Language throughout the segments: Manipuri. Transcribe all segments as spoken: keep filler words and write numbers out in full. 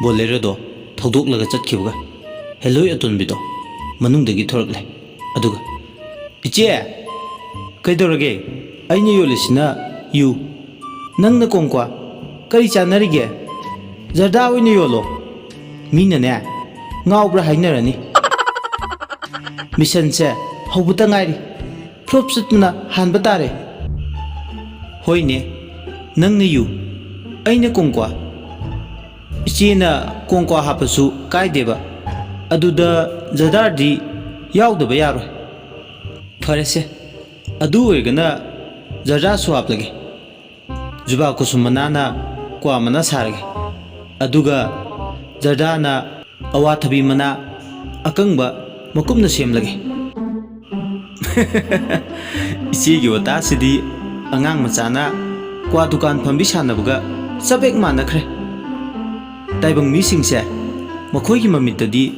ꯕꯣꯂꯦꯔꯣꯗꯣ ꯊꯧꯗꯣꯛꯂꯒ ꯆꯠꯈꯤꯕꯒ ꯍꯦꯂꯣꯏ ꯑꯇꯣꯟꯕꯤꯗꯣ ꯃꯅꯨꯡꯗꯒꯤ ꯊꯣꯔꯛꯂꯦ꯫ ꯑꯗꯨꯒ, "ꯏꯆꯦ, ꯀꯩꯗꯧꯔꯒꯦ? ꯑꯩꯅ ꯌꯣꯜꯂꯤꯁꯤꯅ ꯌꯨ, ꯅꯪꯅ ꯀꯣꯡꯀ꯭ꯋꯥ꯫ ꯀꯔꯤ ꯆꯥꯟꯅꯔꯤꯒꯦ? ꯖꯔꯗꯥ ꯑꯣꯏꯅ ꯌꯣꯜꯂꯣ꯫ ꯃꯤꯅꯅꯦ, ꯉꯥꯎꯕ꯭ꯔꯥ ꯍꯥꯏꯅꯔꯅꯤ꯫ ꯃꯤꯁꯟꯁꯦ ꯍꯧꯕꯇ ꯉꯥꯏꯔꯤ꯫ ꯐ꯭ꯂꯣꯞ ꯆꯠꯄꯅ ꯍꯥꯟꯕ ꯇꯥꯔꯦ꯫" "ꯍꯣꯏꯅꯦ, ꯅꯪꯅ ꯌꯨ, ꯑꯩꯅ ꯀꯣꯡꯀ꯭ꯋꯥ꯫ ꯏꯆꯦꯅ ꯀꯣꯡꯀ꯭ꯋꯥ ꯍꯥꯞꯄꯁꯨ ꯀꯥꯏꯗꯦꯕ꯫ ꯑꯗꯨꯗ ꯖꯔꯗꯥꯗꯤ ꯌꯥꯎꯗꯕ ꯌꯥꯔꯣꯏ꯫" "ꯐꯔꯦꯁꯦ, ꯑꯗꯨ ꯑꯣꯏꯔꯒꯅ ꯖꯔꯗꯥꯁꯨ ꯍꯥꯞꯂꯒꯦ꯫ ꯖꯨꯕꯥ ꯀꯨꯁꯨꯝ ꯃꯅꯥꯅ ꯀ꯭ꯋꯥ ꯃꯅꯥ ꯁꯥꯔꯒꯦ꯫ ꯑꯗꯨꯒ ꯖꯔꯗꯥꯅ ꯑꯋꯥꯊꯕꯤ ꯃꯅꯥ ꯑꯀꯪꯕ ꯃꯀꯨꯞꯅ ꯁꯦꯝꯂꯒꯦ꯫" "ꯏꯆꯦꯒꯤ ꯋꯥꯇꯥꯁꯤꯗꯤ ꯑꯉꯥꯡ ꯃꯆꯥꯅ ꯀ꯭ꯋꯥ ꯗꯨꯀꯥꯟ ꯐꯝꯕꯤ ꯁꯥꯟꯅꯕꯒ ꯆꯞ ꯍꯦꯛ ꯃꯥꯟꯅꯈ꯭ꯔꯦ꯫ ꯇꯥꯏꯕꯪ ꯃꯤꯁꯤꯡꯁꯦ ꯃꯈꯣꯏꯒꯤ ꯃꯃꯤꯠꯇꯗꯤ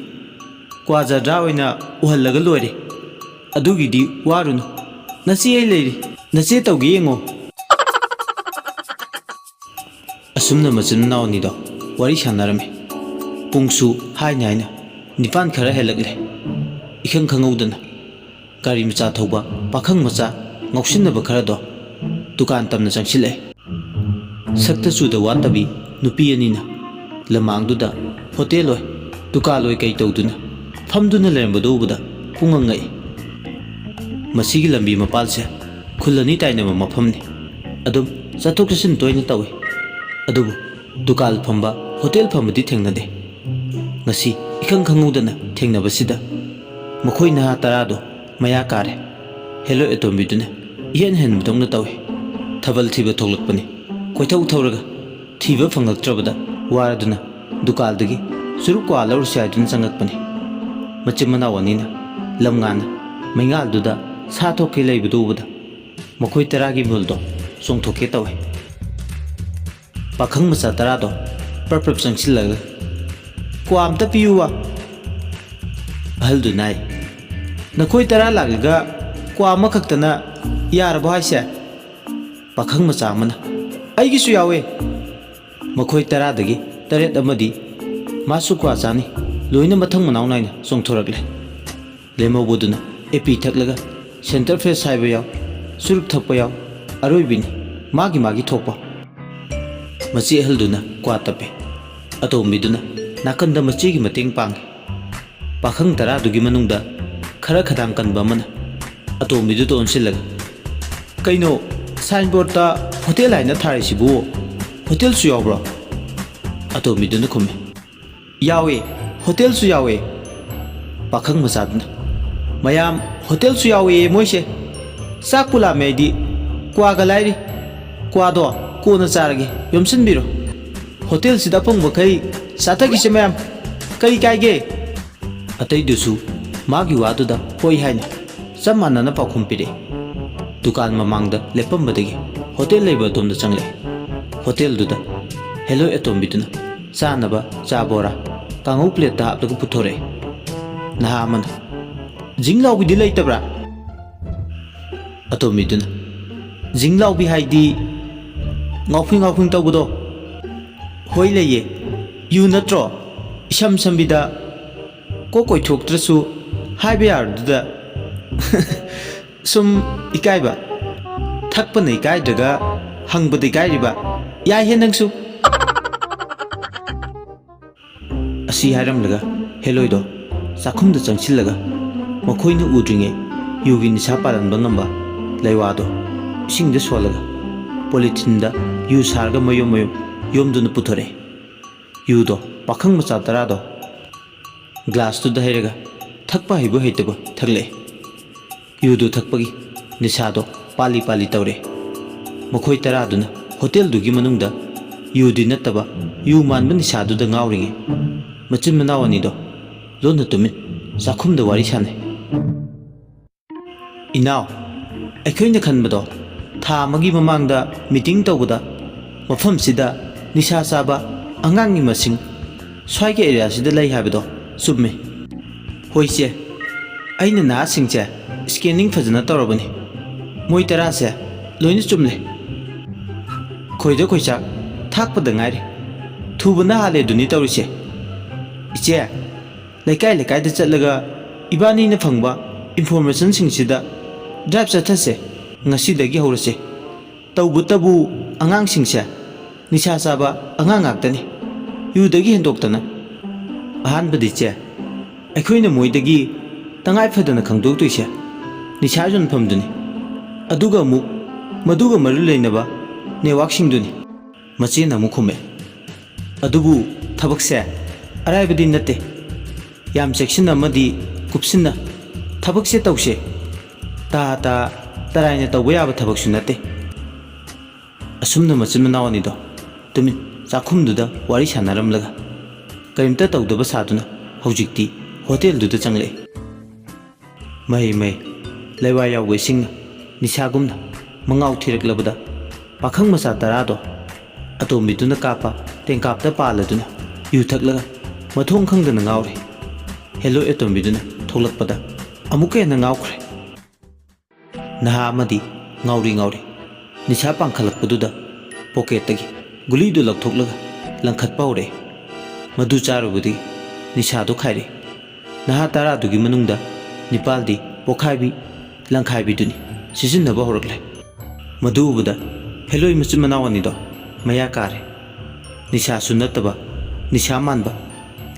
ꯀ꯭ꯋꯥ ꯖꯔꯗꯥ ꯑꯣꯏꯅ ꯎꯍꯜꯂꯒ ꯂꯣꯏꯔꯦ꯫ ꯑꯗꯨꯒꯤꯗꯤ ꯋꯥꯔꯨꯅꯨ꯫ ꯅꯆꯦ ꯑꯩ ꯂꯩꯔꯤ꯫ ꯅꯆꯦ ꯇꯧꯒꯦ ꯌꯦꯡꯉꯣ꯫" ꯑꯁꯨꯝꯅ ꯃꯆꯤꯟ ꯃꯅꯥꯎ ꯑꯅꯤꯗꯣ ꯋꯥꯔꯤ ꯁꯥꯟꯅꯔꯝꯃꯤ꯫ ꯄꯨꯡꯁꯨ ꯍꯥꯏꯅ ꯍꯥꯏꯅ ꯅꯤꯄꯥꯟ ꯈꯔ ꯍꯦꯜꯂꯛꯂꯦ꯫ ꯏꯈꯪ ꯈꯪꯍꯧꯗꯅ ꯒꯥꯔꯤ ꯃꯆꯥ ꯊꯧꯕ ꯄꯥꯈꯪ ꯃꯆꯥ ꯉꯥꯎꯁꯤꯟꯅꯕ ꯈꯔꯗꯣ ꯗꯨꯀꯥꯟ ꯇꯝꯅ ꯆꯪꯁꯤꯜꯂꯛꯑꯦ꯫ ꯁꯛꯇ ꯆꯨꯗ ꯋꯥꯠꯇꯕꯤ ꯅꯨꯄꯤ ꯑꯅꯤꯅ ꯂꯝꯃꯥꯡꯗꯨꯗ ꯍꯣꯇꯦꯜ ꯑꯣꯏ, ꯗꯨꯀꯥꯟ ꯑꯣꯏ ꯀꯩ ꯇꯧꯗꯨꯅ ꯐꯝꯗꯨꯅ ꯂꯩꯔꯝꯕꯗꯨ ꯎꯕꯗ ꯄꯨꯡꯉꯛ ꯉꯛꯏ꯫ ꯃꯁꯤꯒꯤ ꯂꯝꯕꯤ ꯃꯄꯥꯜꯁꯦ ꯈꯨꯜ ꯑꯅꯤ ꯇꯥꯏꯅꯕ ꯃꯐꯝꯅꯤ꯫ ꯑꯗꯨꯝ ꯆꯠꯊꯣꯛ ꯆꯠꯁꯤꯟ ꯇꯣꯏꯅ ꯇꯧꯏ꯫ ꯑꯗꯨꯕꯨ ꯗꯨꯀꯥꯟ ꯐꯝꯕ, ꯍꯣꯇꯦꯜ ꯐꯝꯕꯗꯤ ꯊꯦꯡꯅꯗꯦ꯫ ꯉꯁꯤ ꯏꯈꯪ ꯈꯪꯍꯧꯗꯅ ꯊꯦꯡꯅꯕꯁꯤꯗ ꯃꯈꯣꯏ ꯅꯍꯥ ꯇꯔꯥꯗꯣ ꯃꯌꯥ ꯀꯥꯔꯦ꯫ ꯍꯦꯂꯣꯏ ꯑꯇꯣꯝꯕꯤꯗꯨꯅ ꯏꯍꯦꯟ ꯍꯦꯟꯕꯗꯧꯅ ꯇꯧꯏ꯫ ꯊꯥꯕꯜ ꯊꯤꯕ ꯊꯣꯛꯂꯛꯄꯅꯤ꯫ ꯀꯣꯏꯊꯧ ꯊꯧꯔꯒ ꯊꯤꯕ ꯐꯪꯂꯛꯇ꯭ꯔꯕꯗ ꯋꯥꯔꯗꯨꯅ ꯗꯨꯀꯥꯟꯗꯒꯤ ꯆꯨꯔꯨꯞ ꯀ꯭ꯋꯥ ꯂꯧꯔꯨꯁꯤ ꯍꯥꯏꯗꯨꯅ ꯆꯪꯉꯛꯄꯅꯤ꯫ ꯃꯆꯤꯟ ꯃꯅꯥꯎ ꯑꯅꯤꯅ ꯂꯝꯉꯥꯟꯅ ꯃꯩꯉꯥꯜꯗꯨꯗ ꯁꯥ ꯊꯣꯛꯀꯦ ꯂꯩꯕꯗꯨ ꯎꯕꯗ ꯃꯈꯣꯏ ꯇꯔꯥꯒꯤ ꯃꯤꯍꯨꯜꯗꯣ ꯆꯣꯡꯊꯣꯛꯀꯦ ꯇꯧꯏ꯫ ꯄꯥꯈꯪ ꯃꯆꯥ ꯇꯔꯥꯗꯣ ꯄ꯭ꯔꯞ ꯄ꯭ꯔꯞ ꯆꯪꯁꯤꯜꯂꯒ, "ꯀ꯭ꯋꯥ ꯑꯝꯇ ꯄꯤꯌꯨꯕ꯫" ꯑꯍꯜꯗꯨꯅ ꯍꯥꯏ, "ꯅꯈꯣꯏ ꯇꯔꯥ ꯂꯥꯛꯂꯒ ꯀ꯭ꯋꯥ ꯑꯃꯈꯛꯇꯅ ꯌꯥꯔꯕꯣ ꯍꯥꯏꯁꯦ?" ꯄꯥꯈꯪ ꯃꯆꯥ ꯑꯃꯅ, "ꯑꯩꯒꯤꯁꯨ ꯌꯥꯎꯋꯦ꯫" ꯃꯈꯣꯏ ꯇꯔꯥꯗꯒꯤ ꯇꯔꯦꯠ ꯑꯃꯗꯤ ꯃꯥꯁꯨ ꯀ꯭ꯋꯥ ꯆꯥꯅꯤ꯫ ꯂꯣꯏꯅ ꯃꯊꯪ ꯃꯅꯥꯎ ꯅꯥꯏꯅ ꯆꯣꯡꯊꯣꯔꯛꯂꯦ꯫ ꯂꯦꯝꯍꯧꯕꯗꯨꯅ ꯑꯦꯄꯤ ꯊꯛꯂꯒ ꯁꯦꯟꯇꯔ ꯐ꯭ꯔꯦꯁ ꯍꯥꯏꯕ ꯌꯥꯎ, ꯆꯨꯔꯨꯞ ꯊꯛꯄ ꯌꯥꯎ, ꯑꯔꯣꯏꯕꯤꯅꯤ ꯃꯥꯒꯤ ꯃꯥꯒꯤ ꯊꯣꯛꯄ꯫ ꯃꯆꯦ ꯑꯍꯜꯗꯨꯅ ꯀ꯭ꯋꯥ ꯇꯞꯄꯦ꯫ ꯑꯇꯣꯝꯕꯤꯗꯨꯅ ꯅꯥꯀꯟꯗ ꯃꯆꯦꯒꯤ ꯃꯇꯦꯡ ꯄꯥꯡꯉꯤ꯫ ꯄꯥꯈꯪ ꯇꯔꯥꯗꯨꯒꯤ ꯃꯅꯨꯡꯗ ꯈꯔ ꯈꯗꯥꯡ ꯀꯟꯕ ꯑꯃꯅ ꯑꯇꯣꯝꯕꯤꯗꯨꯗ ꯑꯣꯟꯁꯤꯜꯂꯒ, "ꯀꯩꯅꯣ, ꯁꯥꯏꯟꯕꯣꯔꯗꯇ ꯍꯣꯇꯦꯜ ꯍꯥꯏꯅ ꯊꯥꯔꯤꯁꯤꯕꯨ ꯍꯣꯇꯦꯜꯁꯨ ꯌꯥꯎꯕ꯭ꯔꯣ?" ꯑꯇꯣꯝꯕꯤꯗꯨꯅ ꯈꯨꯝꯃꯤ, "ꯌꯥꯎꯋꯦ, ꯍꯣꯇꯦꯜꯁꯨ ꯌꯥꯎꯋꯦ"꯫ ꯄꯥꯈꯪ ꯃꯆꯥꯗꯨꯅ, "ꯃꯌꯥꯝ, ꯍꯣꯇꯦꯜꯁꯨ ꯌꯥꯎꯋꯦꯌꯦ ꯃꯣꯏꯁꯦ꯫ ꯆꯥꯛꯄꯨ ꯂꯥꯝꯃꯦ ꯑꯩꯗꯤ꯫ ꯀ꯭ꯋꯥꯒ ꯂꯥꯏꯔꯤ꯫ ꯀ꯭ꯋꯥꯗꯣ ꯀꯣꯟꯅ ꯆꯥꯔꯒꯦ, ꯌꯣꯝꯁꯤꯟꯕꯤꯔꯣ꯫ ꯍꯣꯇꯦꯜꯁꯤꯗ ꯑꯐꯪꯕꯈꯩ ꯆꯥꯊꯈꯤꯁꯦ ꯃꯌꯥꯝ꯫ ꯀꯔꯤ ꯀꯥꯏꯒꯦ?" ꯑꯇꯩꯗꯨꯁꯨ ꯃꯥꯒꯤ ꯋꯥꯗꯨꯗ ꯍꯣꯏ ꯍꯥꯏꯅ ꯆꯞ ꯃꯥꯟꯅꯅ ꯄꯥꯎꯈꯨꯝ ꯄꯤꯔꯛꯏ꯫ ꯗꯨꯀꯥꯟ ꯃꯃꯥꯡꯗ ꯂꯦꯞꯄꯝꯕꯗꯒꯤ ꯍꯣꯇꯦꯜ ꯂꯩꯕ ꯑꯗꯣꯝꯗ ꯆꯪꯂꯛꯏ꯫ ꯍꯣꯇꯦꯜꯗꯨꯗ ꯍꯦꯂꯣꯏ ꯑꯇꯣꯝꯕꯤꯗꯨꯅ ꯆꯥꯅꯕ ꯆꯥ ꯕꯣꯔꯥ, ꯀꯥꯡꯉꯧ ꯄ꯭ꯂꯦꯠꯇ ꯍꯥꯞꯂꯒ ꯄꯨꯊꯣꯔꯛꯏ꯫ ꯅꯍꯥ ꯑꯃꯅ, "ꯖꯤꯡ ꯂꯥꯎꯕꯤꯗꯤ ꯂꯩꯇꯕ꯭ꯔꯥ?" ꯑꯇꯣꯝꯕꯤꯗꯨꯅ, "ꯖꯤꯡ ꯂꯥꯎꯕꯤ ꯍꯥꯏꯗꯤ ꯉꯥꯎꯐꯤꯡ ꯉꯥꯎꯐꯤꯡ ꯇꯧꯕꯗꯣ?" "ꯍꯣꯏ ꯂꯩꯌꯦ꯫ ꯌꯨ ꯅꯠꯇ꯭ꯔꯣ? ꯏꯁꯝ ꯁꯝꯕꯤꯗ ꯀꯣꯛ ꯀꯣꯏꯊꯣꯛꯇ꯭ꯔꯁꯨ ꯍꯥꯏꯕ ꯌꯥꯔꯗꯨꯗ꯫ ꯁꯨꯝ ꯏꯀꯥꯏꯕ꯫ ꯊꯛꯄꯅ ꯏꯀꯥꯏꯗ꯭ꯔꯒ ꯍꯪꯕꯗ ꯏꯀꯥꯏꯔꯤꯕ꯫ ꯌꯥꯏꯍꯦ ꯅꯪꯁꯨ"꯫ ꯑꯁꯤ ꯍꯥꯏꯔꯝꯂꯒ ꯍꯦꯂꯣꯏꯗꯣ ꯆꯥꯛꯈꯨꯝꯗ ꯆꯪꯁꯤꯜꯂꯒ ꯃꯈꯣꯏꯅ ꯎꯗ꯭ꯔꯤꯉꯩ ꯌꯨꯒꯤ ꯅꯤꯁꯥ ꯄꯥꯜꯍꯟꯕ ꯉꯝꯕ ꯂꯩꯋꯥꯗꯣ ꯏꯁꯤꯡꯗ ꯁꯣꯜꯂꯒ ꯄꯣꯂꯤꯊꯤꯟꯗ ꯌꯨ ꯁꯥꯔꯒ ꯃꯌꯨꯝ ꯃꯌꯨꯝ ꯌꯣꯝꯗꯨꯅ ꯄꯨꯊꯣꯔꯛꯑꯦ꯫ ꯌꯨꯗꯣ ꯄꯥꯈꯪ ꯃꯆꯥ ꯇꯔꯥꯗꯣ ꯒ꯭ꯂꯥꯁꯇꯨꯗ ꯍꯩꯔꯒ ꯊꯛꯄ ꯍꯩꯕ ꯍꯩꯇꯕ ꯊꯛꯂꯛꯑꯦ꯫ ꯌꯨꯗꯨ ꯊꯛꯄꯒꯤ ꯅꯤꯁꯥꯗꯣ ꯄꯥꯂꯤ ꯄꯥꯂꯤ ꯇꯧꯔꯦ꯫ ꯃꯈꯣꯏ ꯇꯔꯥꯗꯨꯅ ꯍꯣꯇꯦꯜꯗꯨꯒꯤ ꯃꯅꯨꯡꯗ ꯌꯨꯗꯤ ꯅꯠꯇꯕ ꯌꯨ ꯃꯥꯟꯕ ꯅꯤꯁꯥꯗꯨꯗ ꯉꯥꯎꯔꯤꯉꯩ ꯃꯆꯤꯟ ꯃꯅꯥꯎ ꯑꯅꯤꯗꯣ ꯂꯣꯟꯅ ꯇꯨꯃꯤꯟ ꯆꯥꯛꯈꯨꯝꯗ ꯋꯥꯔꯤ ꯁꯥꯟꯅꯩ꯫ "ꯏꯅꯥꯎ, ꯑꯩꯈꯣꯏꯅ ꯈꯟꯕꯗꯣ ꯊꯥ ꯑꯃꯒꯤ ꯃꯃꯥꯡꯗ ꯃꯤꯇꯤꯡ ꯇꯧꯕꯗ ꯃꯐꯝꯁꯤꯗ ꯅꯤꯁꯥ ꯆꯥꯕ ꯑꯉꯥꯡꯒꯤ ꯃꯁꯤꯡ ꯁ꯭ꯋꯥꯏꯒꯤ ꯑꯦꯔꯤꯌꯥꯁꯤꯗ ꯂꯩ ꯍꯥꯏꯕꯗꯣ ꯆꯨꯝꯃꯤ?" "ꯍꯣꯏ ꯏꯆꯦ, ꯑꯩꯅ ꯅꯍꯥꯁꯤꯡꯁꯦ ꯁ꯭ꯀꯦꯅꯤꯡ ꯐꯖꯅ ꯇꯧꯔꯕꯅꯤ꯫ ꯃꯣꯏ ꯇꯔꯥꯁꯦ ꯂꯣꯏꯅ ꯆꯨꯝꯂꯦ꯫ ꯈꯣꯏꯗ ꯈꯣꯏꯆꯥꯛ ꯊꯥꯛꯄꯗ ꯉꯥꯏꯔꯤ꯫ ꯊꯨꯕꯅ ꯍꯥꯜꯂꯦ ꯑꯗꯨꯅꯤ ꯇꯧꯔꯤꯁꯦ"꯫ ꯏꯆꯦ, ꯂꯩꯀꯥꯏ ꯂꯩꯀꯥꯏꯗ ꯆꯠꯂꯒ ꯏꯕꯥꯅꯤꯅ ꯐꯪꯕ ꯏꯟꯐꯣꯔꯃꯦꯁꯟꯁꯤꯡꯁꯤꯗ ꯗ꯭ꯔꯥꯏꯚ ꯆꯠꯊꯁꯦ꯫ ꯉꯁꯤꯗꯒꯤ ꯍꯧꯔꯁꯦ꯫ ꯇꯧꯕꯇꯕꯨ ꯑꯉꯥꯡꯁꯤꯡꯁꯦ ꯅꯤꯁꯥ ꯆꯥꯕ ꯑꯉꯥꯡ ꯉꯥꯛꯇꯅꯤ, ꯌꯨꯗꯒꯤ ꯍꯦꯟꯗꯣꯛꯇꯅ꯫ ꯑꯍꯥꯟꯕꯗꯤ ꯆꯦ, ꯑꯩꯈꯣꯏꯅ ꯃꯣꯏꯗꯒꯤ ꯇꯉꯥꯏ ꯐꯗꯅ ꯈꯪꯗꯣꯛꯇꯣꯏꯁꯦ ꯅꯤꯁꯥ ꯌꯣꯟꯐꯝꯗꯨꯅꯤ, ꯑꯗꯨꯒ ꯑꯃꯨꯛ ꯃꯗꯨꯒ ꯃꯔꯤ ꯂꯩꯅꯕ ꯅꯦꯠꯋꯥꯛꯁꯤꯡꯗꯨꯅꯤ꯫ ꯃꯆꯦꯅ ꯑꯃꯨꯛ ꯈꯨꯝꯃꯦ, ꯑꯗꯨꯕꯨ ꯊꯕꯛꯁꯦ ꯑꯔꯥꯏꯕꯗꯤ ꯅꯠꯇꯦ꯫ ꯌꯥꯝ ꯆꯦꯛꯁꯤꯟꯅ ꯑꯃꯗꯤ ꯀꯨꯞꯁꯤꯟꯅ ꯊꯕꯛꯁꯦ ꯇꯧꯁꯦ꯫ ꯇꯥ ꯇꯥ ꯇꯔꯥꯏꯅ ꯇꯧꯕ ꯌꯥꯕ ꯊꯕꯛꯁꯨ ꯅꯠꯇꯦ꯫ ꯑꯁꯨꯝꯅ ꯃꯆꯤꯟ ꯃꯅꯥꯎ ꯑꯅꯤꯗꯣ ꯇꯨꯃꯤꯟ ꯆꯥꯛꯈꯨꯝꯗꯨꯗ ꯋꯥꯔꯤ ꯁꯥꯟꯅꯔꯝꯂꯒ ꯀꯔꯤꯝꯇ ꯇꯧꯗꯕ ꯁꯥꯗꯨꯅ ꯍꯧꯖꯤꯛꯇꯤ ꯍꯣꯇꯦꯜꯗꯨꯗ ꯆꯪꯂꯛꯑꯦ꯫ ꯃꯍꯩ ꯃꯍꯩ ꯂꯩꯋꯥ ꯌꯥꯎꯕ ꯏꯁꯤꯡꯅ ꯅꯤꯁꯥꯒꯨꯝꯅ ꯃꯉꯥꯎ ꯊꯤꯔꯛꯂꯕꯗ ꯄꯥꯈꯪ ꯃꯆꯥ ꯇꯔꯥꯗꯣ ꯑꯇꯣꯝꯕꯤꯗꯨꯅ ꯀꯥꯞꯄ ꯇꯦꯡꯀꯥꯞꯇ ꯄꯥꯜꯂꯗꯨꯅ ꯌꯨ ꯊꯛꯂꯒ ꯃꯊꯣꯡ ꯈꯪꯗꯅ ꯉꯥꯎꯔꯦ꯫ ꯍꯦꯂꯣꯏ ꯑꯇꯣꯝꯕꯤꯗꯨꯅ ꯊꯣꯛꯂꯛꯄꯗ ꯑꯃꯨꯛꯀ ꯍꯦꯟꯅ ꯉꯥꯎꯈ꯭ꯔꯦ꯫ ꯅꯍꯥ ꯑꯃꯗꯤ ꯉꯥꯎꯔꯤ ꯉꯥꯎꯔꯤ ꯅꯤꯁꯥ ꯄꯥꯡꯈꯠꯂꯛꯄꯗꯨꯗ ꯄꯣꯀꯦꯠꯇꯒꯤ ꯒꯨꯂꯤꯗꯨ ꯂꯧꯊꯣꯛꯂꯒ ꯂꯪꯈꯠꯄ ꯍꯧꯔꯛꯑꯦ꯫ ꯃꯗꯨ ꯆꯥꯔꯨꯕꯗꯒꯤ ꯅꯤꯁꯥꯗꯨ ꯈꯥꯏꯔꯛꯑꯦ꯫ ꯅꯍꯥ ꯇꯔꯥꯗꯨꯒꯤ ꯃꯅꯨꯡꯗ ꯅꯤꯄꯥꯜꯗꯤ ꯄꯣꯛꯈꯥꯏꯕꯤ ꯂꯪꯈꯥꯏꯕꯤꯗꯨꯅꯤ ꯁꯤꯖꯤꯟꯅꯕ ꯍꯧꯔꯛꯂꯦ꯫ ꯃꯗꯨ ꯎꯕꯗ ꯍꯦꯂꯣꯏ ꯃꯆꯤꯟ ꯃꯅꯥꯎ ꯑꯅꯤꯗꯣ ꯃꯌꯥ ꯀꯥꯔꯦ꯫ ꯅꯤꯁꯥꯁꯨ ꯅꯠꯇꯕ ꯅꯤꯁꯥ ꯃꯥꯟꯕ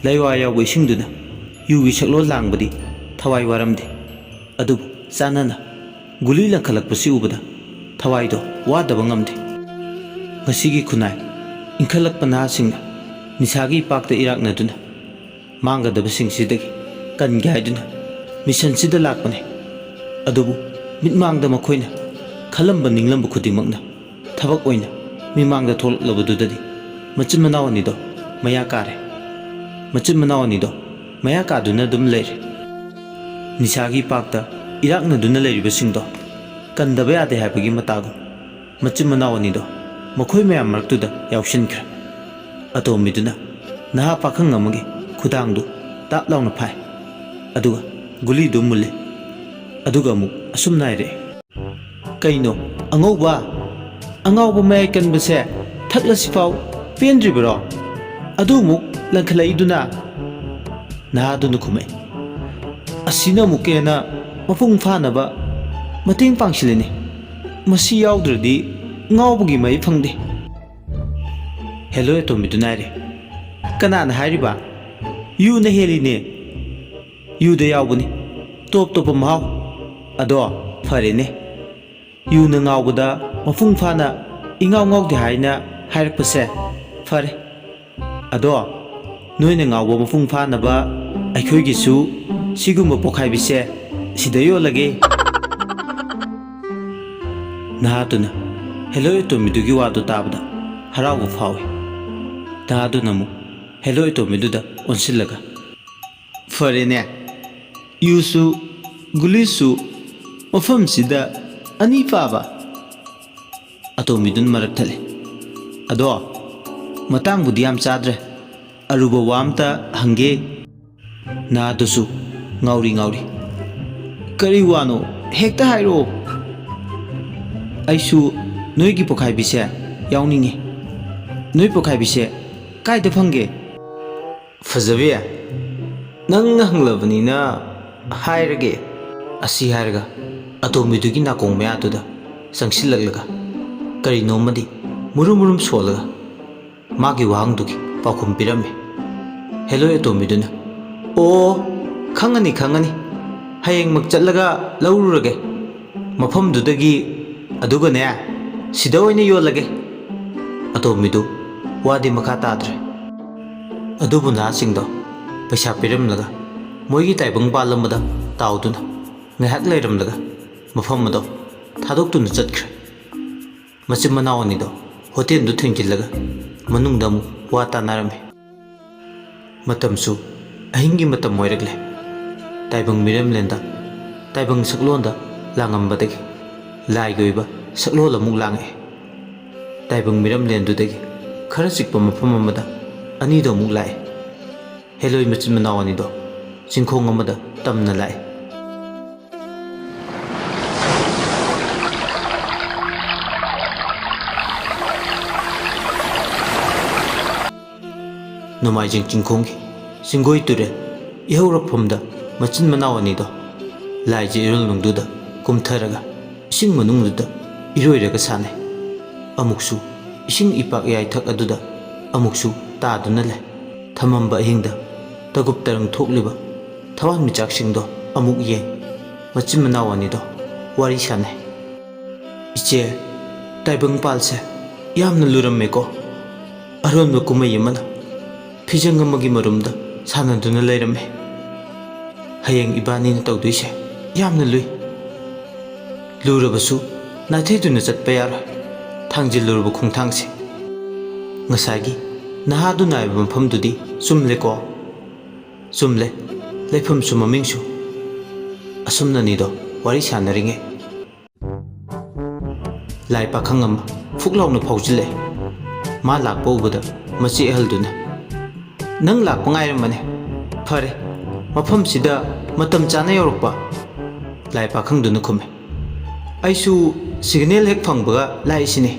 ꯂꯩꯋꯥ ꯌꯥꯎꯕ ꯏꯁꯤꯡꯗꯨꯅ ꯌꯨꯒꯤ ꯁꯛꯂꯣꯟ ꯂꯥꯡꯕꯗꯤ ꯊꯋꯥꯏ ꯋꯥꯔꯝꯗꯦ꯫ ꯑꯗꯨꯕꯨ ꯆꯥꯟꯅꯅ ꯒꯨꯂꯤ ꯂꯪꯈꯠꯂꯛꯄꯁꯤ ꯎꯕꯗ ꯊꯋꯥꯏꯗꯣ ꯋꯥꯗꯕ ꯉꯝꯗꯦ꯫ ꯉꯁꯤꯒꯤ ꯈꯨꯟꯅꯥꯏ ꯏꯟꯈꯠꯂꯛꯄ ꯅꯍꯥꯁꯤꯡꯅ ꯅꯤꯁꯥꯒꯤ ꯏꯄꯥꯛꯇ ꯏꯔꯥꯛꯅꯗꯨꯅ ꯃꯥꯡꯒꯗꯕꯁꯤꯡꯁꯤꯗꯒꯤ ꯀꯟꯒꯦ ꯍꯥꯏꯗꯨꯅ ꯃꯤꯁꯟꯁꯤꯗ ꯂꯥꯛꯄꯅꯤ꯫ ꯑꯗꯨꯕꯨ ꯃꯤꯠꯃꯥꯡꯗ ꯃꯈꯣꯏꯅ ꯈꯜꯂꯝꯕ ꯅꯤꯡꯂꯝꯕ ꯈꯨꯗꯤꯡꯃꯛꯅ ꯊꯕꯛ ꯑꯣꯏꯅ ꯃꯤꯃꯥꯡꯗ ꯊꯣꯛꯂꯛꯂꯕꯗꯨꯗꯗꯤ ꯃꯆꯤꯟ ꯃꯅꯥꯎ ꯑꯅꯤꯗꯣ ꯃꯌꯥ ꯀꯥꯔꯦ꯫ ꯃꯆꯤꯟ ꯃꯅꯥꯎ ꯑꯅꯤꯗꯣ ꯃꯌꯥ ꯀꯥꯗꯨꯅ ꯑꯗꯨꯝ ꯂꯩꯔꯦ꯫ ꯅꯤꯁꯥꯒꯤ ꯏꯄꯥꯛꯇ ꯏꯔꯥꯛꯅꯗꯨꯅ ꯂꯩꯔꯤꯕꯁꯤꯡꯗꯣ ꯀꯟꯗꯕ ꯌꯥꯗꯦ ꯍꯥꯏꯕꯒꯤ ꯃꯇꯥꯒꯨꯝ ꯃꯆꯤꯟ ꯃꯅꯥꯎ ꯑꯅꯤꯗꯣ ꯃꯈꯣꯏ ꯃꯌꯥꯝ ꯃꯔꯛꯇꯨꯗ ꯌꯥꯎꯁꯤꯟꯈ꯭ꯔꯦ꯫ ꯑꯇꯣꯝꯕꯤꯗꯨꯅ ꯅꯍꯥ ꯄꯥꯈꯪ ꯑꯃꯒꯤ ꯈꯨꯗꯥꯡꯗꯨ ꯇꯥꯞ ꯂꯥꯎꯅ ꯐꯥꯏ, ꯑꯗꯨꯒ ꯒꯨꯂꯤꯗꯨ ꯃꯨꯜꯂꯦ꯫ ꯑꯗꯨꯒ ꯑꯃꯨꯛ ꯑꯁꯨꯝꯅ ꯍꯥꯏꯔꯛꯑꯦ, "ꯀꯩꯅꯣ ꯑꯉꯧꯕ? ꯑꯉꯥꯎꯕ ꯃꯌꯥꯏ ꯀꯟꯕꯁꯦ ꯊꯛꯂꯁꯤꯐꯥꯎ ꯄꯦꯟꯗ꯭ꯔꯤꯕꯔꯣ? ꯑꯗꯨ ꯑꯃꯨꯛ ꯂꯪꯈꯠꯂꯛꯏꯗꯨꯅ?" ꯅꯍꯥꯗꯨꯅ ꯈꯨꯝꯃꯛꯏ, "ꯑꯁꯤꯅ ꯑꯃꯨꯛꯀ ꯍꯦꯟꯅ ꯃꯄꯨꯡ ꯐꯥꯅꯕ ꯃꯇꯦꯡ ꯄꯥꯡꯁꯤꯜꯂꯤꯅꯤ꯫ ꯃꯁꯤ ꯌꯥꯎꯗ꯭ꯔꯗꯤ ꯉꯥꯎꯕꯒꯤ ꯃꯍꯩ ꯐꯪꯗꯦ꯫" ꯍꯦꯂꯣꯏ ꯑꯇꯣꯝꯕꯤꯗꯨꯅ ꯍꯥꯏꯔꯦ, "ꯀꯅꯥꯅ ꯍꯥꯏꯔꯤꯕ? ꯌꯨꯅ ꯍꯦꯜꯂꯤꯅꯦ꯫ ꯌꯨꯗ ꯌꯥꯎꯕꯅꯤ ꯇꯣꯞ ꯇꯣꯞꯄ ꯃꯍꯥꯎ꯫ ꯑꯗꯣ ꯐꯔꯦꯅꯦ, ꯌꯨꯅ ꯉꯥꯎꯕꯗ ꯃꯄꯨꯡ ꯐꯥꯅ ꯏꯉꯥꯎ ꯉꯥꯎꯗꯦ ꯍꯥꯏꯅ ꯍꯥꯏꯔꯛꯄꯁꯦ ꯐꯔꯦ꯫ ꯑꯗꯣ ꯅꯣꯏꯅ ꯉꯥꯎꯕ ꯃꯄꯨꯡ ꯐꯥꯅꯕ ꯑꯩꯈꯣꯏꯒꯤꯁꯨ ꯁꯤꯒꯨꯝꯕ ꯄꯣꯈꯥꯏꯕꯤꯁꯦ ꯁꯤꯗ ꯌꯣꯜꯂꯒꯦ꯫" ꯅꯍꯥꯗꯨꯅ ꯍꯦꯂꯣꯏ ꯑꯇꯣꯝꯕꯤꯗꯨꯒꯤ ꯋꯥꯗꯨ ꯇꯥꯕꯗ ꯍꯔꯥꯎꯕ ꯐꯥꯎꯏ꯫ ꯅꯍꯥꯗꯨꯅ ꯑꯃꯨꯛ ꯍꯦꯂꯣꯏ ꯑꯇꯣꯝꯕꯤꯗꯨꯗ ꯑꯣꯟꯁꯤꯜꯂꯒ, "ꯐꯔꯦꯅꯦ, ꯌꯨꯁꯨ ꯒꯨꯂꯤꯁꯨ ꯃꯐꯝꯁꯤꯗ ꯑꯅꯤ ꯄꯥꯕ?" ꯑꯇꯣꯝꯕꯤꯗꯨꯅ ꯃꯔꯛ ꯊꯠꯂꯦ꯫ "ꯑꯗꯣ ꯃꯇꯥꯡꯕꯨꯗꯤ ꯌꯥꯝ ꯆꯥꯗ꯭ꯔꯦ, ꯑꯔꯨꯕ ꯋꯥ ꯑꯝꯇ ꯍꯪꯒꯦ꯫" ꯅꯍꯥꯗꯨꯁꯨ ꯉꯥꯎꯔꯤ ꯉꯥꯎꯔꯤ, "ꯀꯔꯤ ꯋꯥꯅꯣ? ꯍꯦꯛꯇ ꯍꯥꯏꯔꯛꯑꯣ꯫ ꯑꯩꯁꯨ ꯅꯣꯏꯒꯤ ꯄꯣꯈꯥꯏꯕꯤꯁꯦ ꯌꯥꯎꯅꯤꯡꯉꯤ꯫ ꯅꯣꯏ ꯄꯣꯈꯥꯏꯕꯤꯁꯦ ꯀꯥꯏꯗ ꯐꯪꯒꯦ?" "ꯐꯖꯕꯤ, ꯅꯪꯅ ꯍꯪꯂꯕꯅꯤꯅ ꯍꯥꯏꯔꯒꯦ꯫" ꯑꯁꯤ ꯍꯥꯏꯔꯒ ꯑꯇꯣꯝꯕꯤꯗꯨꯒꯤ ꯅꯥꯀꯣꯡ ꯃꯌꯥꯗꯨꯗ ꯆꯪꯁꯤꯜꯂꯛꯂꯒ ꯀꯔꯤꯅꯣꯃꯗꯤ ꯃꯨꯔꯨꯝ ꯃꯨꯔꯨꯝ ꯁꯣꯜꯂꯒ ꯃꯥꯒꯤ ꯋꯥꯍꯪꯗꯨꯒꯤ ꯄꯥꯎꯈꯨꯝ ꯄꯤꯔꯝꯃꯤ꯫ ꯍꯦꯂꯣꯏ ꯑꯇꯣꯝꯕꯤꯗꯨꯅ, "ꯑꯣ, ꯈꯪꯉꯅꯤ, ꯈꯪꯉꯅꯤ꯫ ꯍꯌꯦꯡꯃꯛ ꯆꯠꯂꯒ ꯂꯧꯔꯨꯔꯒꯦ ꯃꯐꯝꯗꯨꯗꯒꯤ, ꯑꯗꯨꯒꯅꯦ, ꯁꯤꯗ ꯑꯣꯏꯅ ꯌꯣꯜꯂꯒꯦ꯫" ꯑꯇꯣꯝꯕꯤꯗꯨ ꯋꯥꯗꯤ ꯃꯈꯥ ꯇꯥꯗ꯭ꯔꯦ꯫ ꯑꯗꯨꯕꯨ ꯅꯍꯥꯁꯤꯡꯗꯣ ꯄꯩꯁꯥ ꯄꯤꯔꯝꯂꯒ ꯃꯣꯏꯒꯤ ꯇꯥꯏꯕꯪ ꯄꯥꯜꯂꯝꯕꯗ ꯇꯥꯎꯗꯨꯅ ꯉꯥꯏꯍꯥꯛ ꯂꯩꯔꯝꯂꯒ ꯃꯐꯝ ꯑꯗꯣ ꯊꯥꯗꯣꯛꯇꯨꯅ ꯆꯠꯈ꯭ꯔꯦ꯫ ꯃꯆꯤꯟ ꯃꯅꯥꯎ ꯑꯅꯤꯗꯣ ꯍꯣꯇꯦꯜꯗꯨ ꯊꯤꯡꯖꯤꯜꯂꯒ ꯃꯅꯨꯡꯗ ꯑꯃꯨꯛ ꯋꯥ ꯇꯥꯅꯔꯝꯃꯤ꯫ ꯃꯇꯝꯁꯨ ꯑꯍꯤꯡꯒꯤ ꯃꯇꯝ ꯑꯣꯏꯔꯛꯂꯦ꯫ ꯇꯥꯏꯕꯪ ꯃꯤꯔꯝꯂꯦꯟꯗ ꯇꯥꯏꯕꯪ ꯁꯛꯂꯣꯟꯗ ꯂꯥꯡꯉꯝꯕꯗꯒꯤ ꯂꯥꯏꯒꯤ ꯑꯣꯏꯕ ꯁꯛꯂꯣꯟ ꯑꯃꯨꯛ ꯂꯥꯡꯉꯛꯑꯦ꯫ ꯇꯥꯏꯕꯪ ꯃꯤꯔꯝꯂꯦꯟꯗꯨꯗꯒꯤ ꯈꯔ ꯆꯤꯛꯄ ꯃꯐꯝ ꯑꯃꯗ ꯑꯅꯤꯗꯣ ꯑꯃꯨꯛ ꯂꯥꯛꯑꯦ꯫ ꯍꯦꯂꯣꯏ ꯃꯆꯤꯟ ꯃꯅꯥꯎ ꯑꯅꯤꯗꯣ ꯆꯤꯡꯈꯣꯡ ꯑꯃꯗ ꯇꯝꯅ ꯂꯥꯛꯑꯦ꯫ ꯅꯣꯡꯃꯥꯏꯖꯤꯡ ꯆꯤꯡꯈꯣꯡꯒꯤ ꯆꯤꯡꯒꯣꯏ ꯇꯨꯔꯦꯜ ꯏꯍꯧꯔꯛꯐꯝꯗ ꯃꯆꯤꯟ ꯃꯅꯥꯎ ꯑꯅꯤꯗꯣ ꯂꯥꯏꯖ ꯏꯔꯣꯜꯅꯨꯡꯗꯨꯗ ꯀꯨꯝꯊꯔꯒ ꯏꯁꯤꯡ ꯃꯅꯨꯡꯗꯨꯗ ꯏꯔꯣꯏꯔꯒ ꯁꯥꯟꯅꯩ꯫ ꯑꯃꯨꯛꯁꯨ ꯏꯁꯤꯡ ꯏꯄꯥꯛ ꯏꯌꯥꯏꯊꯛ ꯑꯗꯨꯗ ꯑꯃꯨꯛꯁꯨ ꯇꯥꯗꯨꯅ ꯂꯩ꯫ ꯊꯃꯝꯕ ꯑꯍꯤꯡꯗ ꯇꯒꯨꯞ ꯇꯔꯪ ꯊꯣꯛꯂꯤꯕ ꯊꯋꯥꯟꯃꯤꯆꯥꯛꯁꯤꯡꯗꯣ ꯑꯃꯨꯛ ꯌꯦꯡ, ꯃꯆꯤꯟ ꯃꯅꯥꯎ ꯑꯅꯤꯗꯣ ꯋꯥꯔꯤ ꯁꯥꯟꯅꯩ꯫ "ꯏꯆꯦ, ꯇꯥꯏꯕꯪ ꯄꯥꯜꯁꯦ ꯌꯥꯝꯅ ꯂꯨꯔꯝꯃꯦꯀꯣ꯫ ꯑꯔꯣꯟꯕ ꯀꯨꯝꯍꯩ ꯑꯃꯅ ꯐꯤꯖꯪ ꯑꯃꯒꯤ ꯃꯔꯨꯝꯗ ꯁꯥꯟꯅꯗꯨꯅ ꯂꯩꯔꯝꯃꯦ꯫ ꯍꯌꯦꯡ ꯏꯕꯥꯅꯤꯅ ꯇꯧꯗꯣꯏꯁꯦ ꯌꯥꯝꯅ ꯂꯨꯏ꯫ ꯂꯨꯔꯕꯁꯨ ꯅꯥꯊꯩꯗꯨꯅ ꯆꯠꯄ ꯌꯥꯔꯣꯏ꯫ ꯊꯥꯡꯖꯤꯜꯂꯨꯔꯕ ꯈꯣꯡꯊꯥꯡꯁꯦ꯫ ꯉꯁꯥꯏꯒꯤ ꯅꯍꯥꯗꯨꯅ ꯍꯥꯏꯕ ꯃꯐꯝꯗꯨꯗꯤ ꯆꯨꯝꯂꯦꯀꯣ?" "ꯆꯨꯝꯂꯦ, ꯂꯩꯐꯝꯁꯨ ꯃꯃꯤꯡꯁꯨ꯫" ꯑꯁꯨꯝꯅꯅꯤꯗꯣ ꯋꯥꯔꯤ ꯁꯥꯟꯅꯔꯤꯉꯩ ꯂꯥꯏ ꯄꯥꯈꯪ ꯑꯃ ꯐꯨꯛ ꯂꯥꯎꯅ ꯐꯥꯎꯖꯤꯜꯂꯛꯑꯦ꯫ ꯃꯥ ꯂꯥꯛꯄ ꯎꯕꯗ ꯃꯆꯦ ꯑꯍꯜꯗꯨꯅ, "ꯅꯪ ꯂꯥꯛꯄ ꯉꯥꯏꯔꯝꯕꯅꯦ꯫ ꯐꯔꯦ, ꯃꯐꯝꯁꯤꯗ ꯃꯇꯝ ꯆꯥꯅ ꯌꯧꯔꯛꯄ꯫" ꯂꯥꯏ ꯄꯥꯈꯪꯗꯨꯅ ꯈꯨꯝꯃꯦ, "ꯑꯩꯁꯨ ꯁꯤꯒꯅꯦꯜ ꯍꯦꯛ ꯐꯪꯕꯒ ꯂꯥꯛꯏꯁꯤꯅꯦ꯫"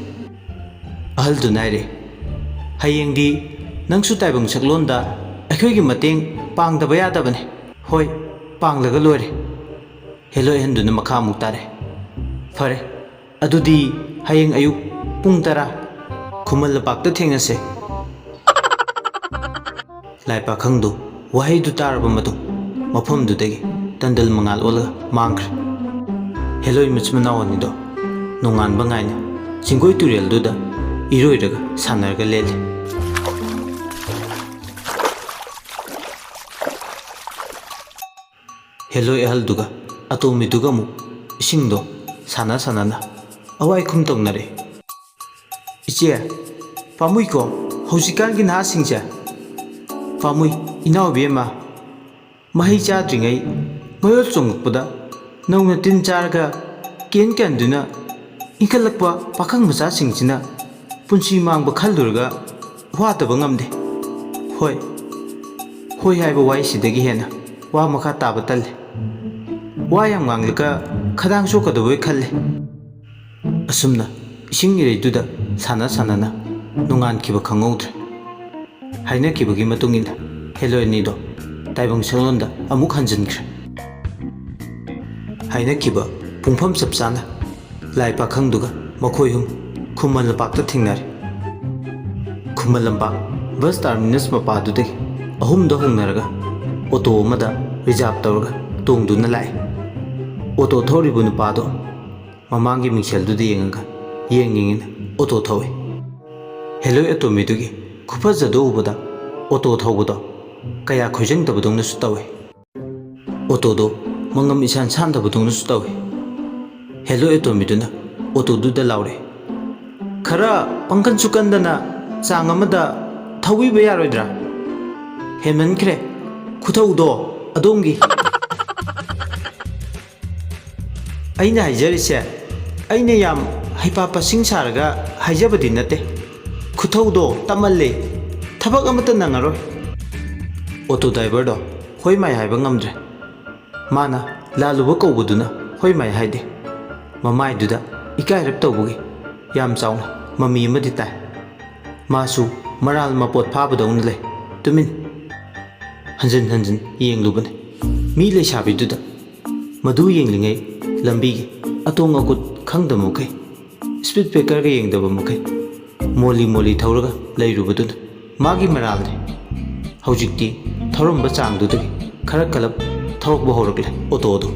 ꯑꯍꯜꯗꯨꯅ ꯍꯥꯏꯔꯦ, "ꯍꯌꯦꯡꯗꯤ ꯅꯪꯁꯨ ꯇꯥꯏꯕꯪ ꯁꯛꯂꯣꯟꯗ ꯑꯩꯈꯣꯏꯒꯤ ꯃꯇꯦꯡ ꯄꯥꯡꯗꯕ ꯌꯥꯗꯕꯅꯦ꯫" "ꯍꯣꯏ, ꯄꯥꯡꯂꯒ ꯂꯣꯏꯔꯦ꯫" ꯍꯦꯂꯣꯏ ꯑꯍꯟꯗꯨꯅ ꯃꯈꯥ ꯑꯃꯨꯛ ꯇꯥꯔꯦ, "ꯐꯔꯦ, ꯑꯗꯨꯗꯤ ꯍꯌꯦꯡ ꯑꯌꯨꯛ ꯄꯨꯡ ꯇꯔꯥ ꯈꯨꯃꯟ ꯂꯝꯄꯥꯛꯇ ꯊꯦꯡꯅꯁꯦ꯫" ꯂꯥꯏ ꯄꯥꯈꯪꯗꯨ ꯋꯥꯍꯩꯗꯨ ꯇꯥꯔꯕ ꯃꯇꯨꯡ ꯃꯐꯝꯗꯨꯗꯒꯤ ꯇꯟꯗꯜ ꯃꯉꯥꯜ ꯑꯣꯜꯂꯒ ꯃꯥꯡꯈ꯭ꯔꯦ꯫ ꯍꯦꯂꯣꯏ ꯃꯆꯤꯟ ꯃꯅꯥꯎ ꯑꯅꯤꯗꯣ ꯅꯣꯡꯉꯥꯟꯕ ꯉꯥꯏꯅ ꯆꯤꯡꯒꯣꯏ ꯇꯨꯔꯦꯜꯗꯨꯗ ꯏꯔꯣꯏꯔꯒ ꯁꯥꯟꯅꯔꯒ ꯂꯦꯜꯂꯤ꯫ ꯍꯦꯂꯣꯏ ꯑꯍꯜꯗꯨꯒ ꯑꯇꯣꯝꯕꯤꯗꯨꯒ ꯑꯃꯨꯛ ꯏꯁꯤꯡꯗꯣ ꯁꯥꯟꯅ ꯁꯥꯟꯅꯅ ꯑꯋꯥꯏ ꯈꯨꯝ ꯇꯧꯅꯔꯦ꯫ "ꯏꯆꯦ, ꯄꯥꯝꯃꯨꯏꯀꯣ ꯍꯧꯖꯤꯛꯀꯥꯟꯒꯤ ꯅꯍꯥꯁꯤꯡꯁꯦ꯫" "ꯄꯥꯝꯃꯨꯏ, ꯏꯅꯥꯎ ꯏꯕꯦꯝꯃ, ꯃꯍꯩ ꯆꯥꯗ꯭ꯔꯤꯉꯩ ꯃꯌꯣꯜ ꯆꯣꯡꯉꯛꯄꯗ ꯅꯧꯅ ꯇꯤꯟ ꯆꯥꯔꯒ ꯀꯦꯟ ꯀꯦꯟꯗꯨꯅ ꯏꯟꯈꯠꯂꯛꯄ ꯄꯥꯈꯪ ꯃꯆꯥꯁꯤꯡꯁꯤꯅ ꯄꯨꯟꯁꯤ ꯃꯥꯡꯕ ꯈꯜꯂꯨꯔꯒ ꯋꯥꯗꯕ ꯉꯝꯗꯦ꯫ ꯍꯣꯏ, ꯍꯣꯏ ꯍꯥꯏꯕ ꯋꯥꯍꯩꯁꯤꯗꯒꯤ ꯍꯦꯟꯅ ꯋꯥ ꯃꯈꯥ ꯇꯥꯕ ꯇꯜꯂꯦ꯫ ꯋꯥ ꯌꯥꯝ ꯉꯥꯡꯂꯒ ꯈꯗꯥꯡ ꯁꯣꯛꯀꯗꯕꯣꯏ ꯈꯜꯂꯦ꯫" ꯑꯁꯨꯝꯅ ꯏꯁꯤꯡ ꯏꯔꯩꯗꯨꯗ ꯁꯥꯟꯅ ꯁꯥꯟꯅꯅ ꯅꯣꯡꯉꯥꯟꯈꯤꯕ ꯈꯪꯍꯧꯗ꯭ꯔꯦ꯫ ꯍꯥꯏꯅꯈꯤꯕꯒꯤ ꯃꯇꯨꯡ ꯏꯟꯅ ꯍꯦꯂꯣꯏ ꯑꯅꯤꯗꯣ ꯇꯥꯏꯕꯪ ꯁꯪꯂꯣꯟꯗ ꯑꯃꯨꯛ ꯍꯟꯖꯤꯟꯈ꯭ꯔꯦ꯫ ꯍꯥꯏꯅꯈꯤꯕ ꯄꯨꯡꯐꯝ ꯆꯞ ꯆꯥꯅ ꯂꯥꯏ ꯄꯥꯈꯪꯗꯨꯒ ꯃꯈꯣꯏ ꯑꯍꯨꯝ ꯈꯨꯃꯟ ꯂꯝꯄꯥꯛꯇ ꯊꯦꯡꯅꯔꯦ꯫ ꯈꯨꯃꯟ ꯂꯝꯄꯥꯛ ꯕꯁ ꯇꯥꯔꯃꯤꯅꯁ ꯃꯄꯥꯗꯨꯗꯒꯤ ꯑꯍꯨꯝꯗ ꯍꯧꯅꯔꯒ ꯑꯣꯇꯣ ꯑꯃꯗ ꯔꯤꯖꯥꯕ ꯇꯧꯔꯒ ꯇꯣꯡꯗꯨꯅ ꯂꯥꯛꯏ꯫ ꯑꯣꯇꯣ ꯊꯧꯔꯤꯕ ꯅꯨꯄꯥꯗꯣ ꯃꯃꯥꯡꯒꯤ ꯃꯤꯡꯁꯦꯜꯗꯨꯗ ꯌꯦꯡꯉꯒ ꯌꯦꯡ ꯌꯦꯡꯉꯤꯅ ꯑꯣꯇꯣ ꯊꯧꯏ꯫ ꯍꯦꯂꯣꯏ ꯑꯣꯇꯣꯃꯤꯗꯨꯒꯤ ꯈꯨꯐꯖꯗꯣ ꯎꯕꯗ ꯑꯣꯇꯣ ꯊꯧꯕꯗꯣ ꯀꯌꯥ ꯈꯣꯏꯖꯪꯗꯕꯗꯧꯅꯁꯨ ꯇꯧꯏ꯫ ꯑꯣꯇꯣꯗꯣ ꯃꯉꯝ ꯏꯁꯥꯟ ꯁꯥꯟꯗꯕꯗꯧꯅꯁꯨ ꯇꯧꯏ꯫ ꯍꯦꯂꯣꯏ ꯑꯣꯇꯣꯃꯤꯗꯨꯅ ꯑꯣꯇꯣꯗꯨꯗ ꯂꯥꯎꯔꯦ, "ꯈꯔ ꯄꯪꯀꯟ ꯆꯨꯀꯟꯗꯅ ꯆꯥꯡ ꯑꯃꯗ ꯊꯧꯕꯤꯕ ꯌꯥꯔꯣꯏꯗ꯭ꯔꯥ? ꯍꯦꯟꯃꯟꯈ꯭ꯔꯦ ꯈꯨꯊꯧꯗꯣ ꯑꯗꯣꯝꯒꯤ꯫" ꯑꯩꯅ ꯍꯥꯏꯖꯔꯤꯁꯦ, ꯑꯩꯅ ꯌꯥꯝ ꯍꯩꯄꯥ ꯄꯁꯤꯡ ꯁꯥꯔꯒ ꯍꯥꯏꯖꯕꯗꯤ ꯅꯠꯇꯦ꯫ ꯈꯨꯊꯧꯗꯣ ꯇꯞꯃꯜꯂꯦ, ꯊꯕꯛ ꯑꯃꯠꯇ ꯅꯪꯉꯔꯣꯏ꯫ ꯑꯣꯇꯣ ꯗ꯭ꯔꯥꯏꯚꯔꯗꯣ ꯍꯣꯏ ꯃꯥꯏ ꯍꯥꯏꯕ ꯉꯝꯗ꯭ꯔꯦ꯫ ꯃꯥꯅ ꯂꯥꯜꯂꯨꯕ ꯀꯧꯕꯗꯨꯅ ꯍꯣꯏ ꯃꯥꯏ ꯍꯥꯏꯗꯦ꯫ ꯃꯃꯥꯏꯗꯨꯗ ꯏꯀꯥꯏꯔꯞ ꯇꯧꯕꯒꯤ ꯌꯥꯝ ꯆꯥꯎꯅ ꯃꯃꯤ ꯑꯃꯗꯤ ꯇꯥꯏ꯫ ꯃꯥꯁꯨ ꯃꯔꯥꯜ ꯃꯄꯣꯠ ꯐꯥꯕꯗꯧꯅ ꯂꯩ, ꯇꯨꯃꯤꯟ꯫ ꯍꯟꯖꯤꯟ ꯍꯟꯖꯤꯟ ꯌꯦꯡꯂꯨꯕꯅꯤ꯫ ꯃꯤ ꯂꯩꯁꯥꯕꯤꯗꯨꯗ ꯃꯗꯨ ꯌꯦꯡꯂꯤꯉꯩ ꯂꯝꯕꯤꯒꯤ ꯑꯇꯣꯡ ꯑꯀꯨꯠ ꯈꯪꯗꯕ ꯃꯈꯩ, ꯁ꯭ꯄꯤꯗ ꯕ꯭ꯔꯦꯀꯔꯒ ꯌꯦꯡꯗꯕ ꯃꯈꯩ, ꯃꯣꯜꯂꯤ ꯃꯣꯜꯂꯤ ꯊꯧꯔꯒ ꯂꯩꯔꯨꯕꯗꯨꯅ ꯃꯥꯒꯤ ꯃꯔꯥꯜꯅꯤ꯫ ꯍꯧꯖꯤꯛꯇꯤ ꯊꯧꯔꯝꯕ ꯆꯥꯡꯗꯨꯗꯒꯤ ꯈꯔ ꯀꯜꯂꯞ ꯊꯧꯔꯛꯄ ꯍꯧꯔꯛꯂꯦ ꯑꯣꯇꯣꯗꯣ꯫